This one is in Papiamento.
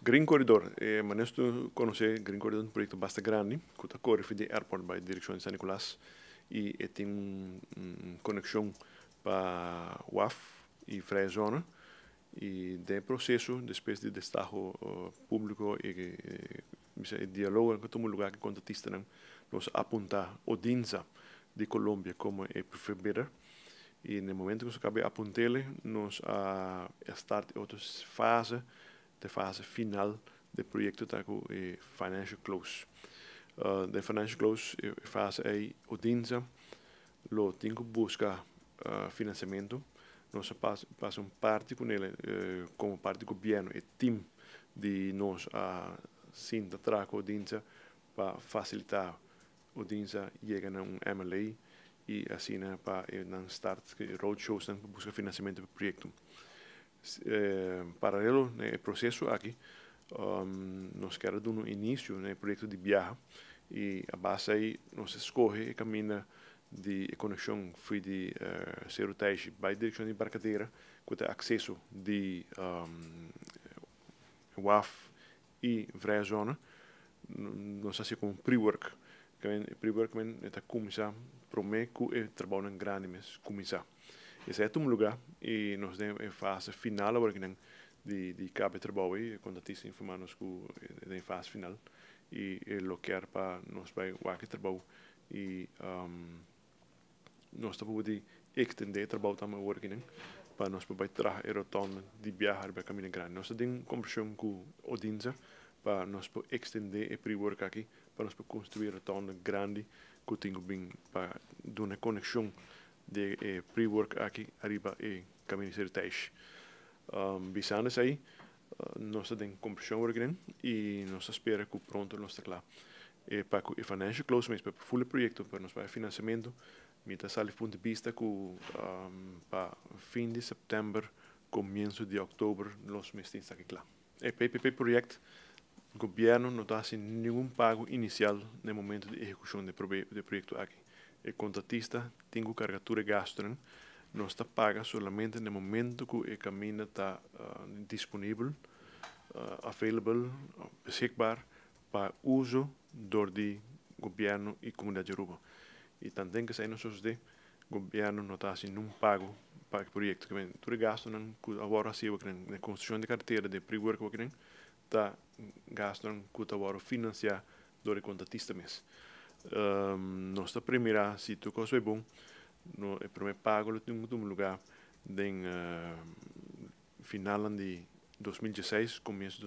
Green Corridor, manera bo conoce, Green Corridor ta un proyecto basta grandi, cu ta core di airport bay direccion di San Nicolas y tin un conexion pa waf y vrije zone. Y den proceso, despues di destaho publico y dialogo cu a tuma luga cu contratista, nos a apunta Odinsa di Colombia como e preferred bidder. Y na momento cu nos a caba di apunt'e, nos a start otro fase, e fase final di e proyecto ta cu e financial close. E financial close fase ey Odinsa lo tin cu busca financiamento. Nos a pasa un parti cu ne como parti di gobierno y team di nos a sinta traha cu Odinsa pa facilita Odinsa yega na un MLA y asina pa nan start roadshows pa busca financiamento pa e proyecto. Paralelo na e proceso aki, nos kier duna un inicio na e proyecto di biaha y a base ey nos a scoge e caminda di conexion for di Cero Teishi bay direccion di Barcadera, cu ta acceso di waf y vrije zone. Nos a haci como pre-work. Pre-work ta cuminsa prome cu e trabou grandi mes cuminsa. Esey a tuma luga y nos ta den fase final awor di caba e trabou y contratista a informa nos cu den fase final y lo kier pa nos bay wak e trabou y nos ta por extende e trabou tambe awor pa nos por traha e rotonde di biaha pa caminda grandi. Nos tin combersacion cu Odinsa pa nos por extende e pre-work aki pa nos por construi e rotonde grandi cu tin bin pa duna conexion di e pre-work aki ariba e caminda Cero Teishi. Bisando esey, nos ta den combersacion y nos ta spera cu pronto nos ta cla. E pa e financial close mes, pa full proyecto, pa nos pa financiamento, mi ta sali punto di bista cu pa fin di september, comienso di october, nos mester ta cla. E PPP project, gobierno no ta haci ningun pago inicial na momento di ehecucion di e proyecto aki. E contratista tin cu carga tur e gasto, nos ta paga solamente na momento cu e caminda ta disponibel, available, beschikbaar pa uso door di gobierno y comunidad di Aruba. Y tambe cu esey nos di gobierno no ta haciendo ningun pago pa e proyecto. Tur gasto cu awor asina na construccion di caretera, di pre-work, ta gasto cu ta awor financia door di contratista mes. Nos ta premira, si tur cos bay bon, no, e prome pago lo tin luga den final di 2016, comienso.